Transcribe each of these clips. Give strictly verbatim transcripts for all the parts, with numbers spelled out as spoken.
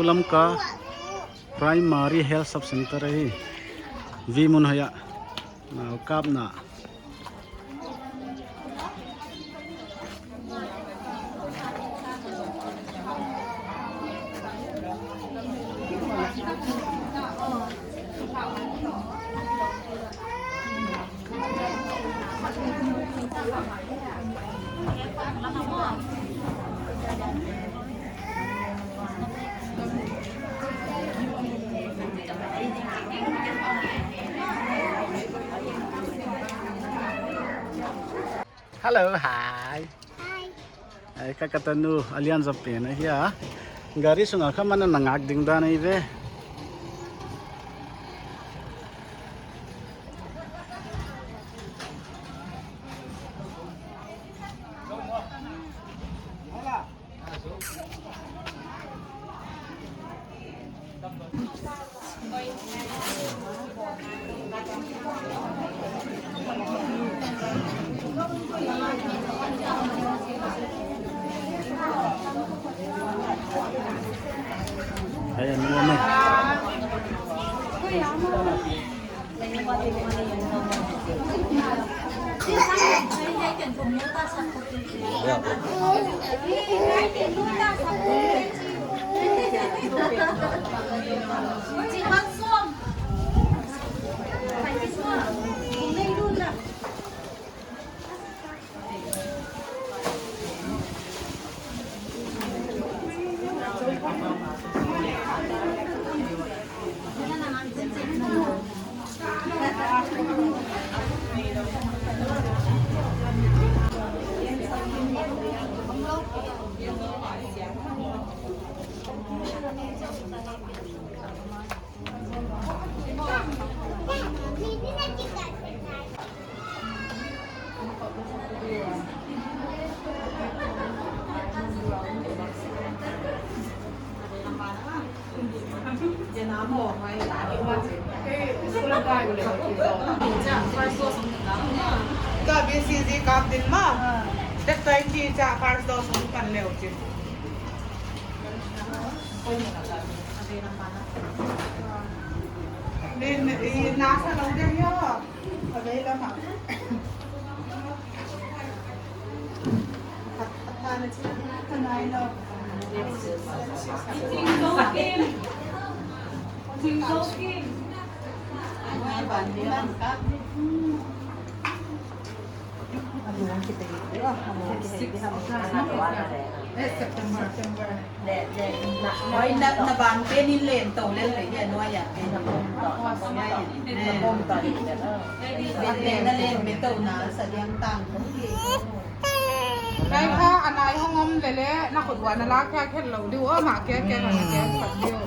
Lamka Primary Health Sub Center hi. Vimun hoih a. Nau kapna. Hello, hi. Hi. Ai, ka, ka tanu, a lian zaw pen ahi a. Gari sunga kha man a na ngak ding dan ahi ve. Ayan, ano na. Ka B C G kap din ma. That time ki cha first dose hong pan leu chin. Ni, ni, nasa lo dia yo. Avei lam ah. September. September. Oi, na, na ban pen in len tou lel leh dia nuai a. Na bom tou. Na bom tou. Ban pen na len be tou na sa diang tang. Kai kha anai hong om lele na khut ua na la kya khel lou diu o ma kya kya na kya kya diu.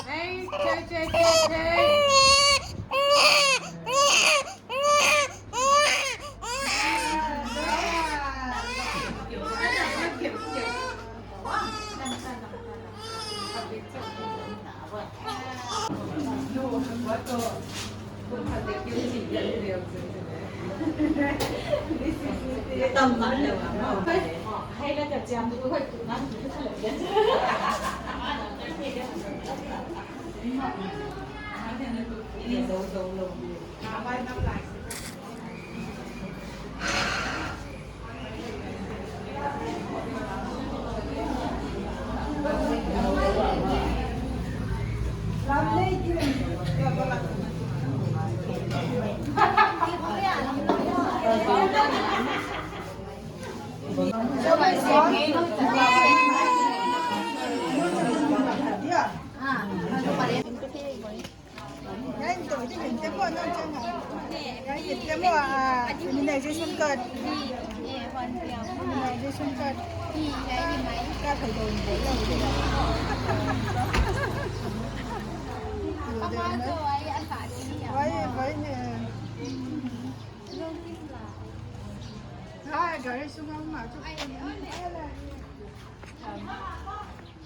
Hey, che che che che. Immunization card. Immunization card. Why, why, eh? Hai, gari sunga ma chu.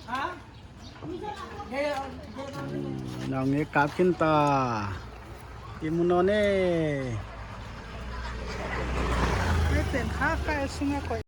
Ha? Nang e kap kin ta. Imu non e. Ai pen kha ka sunga koi.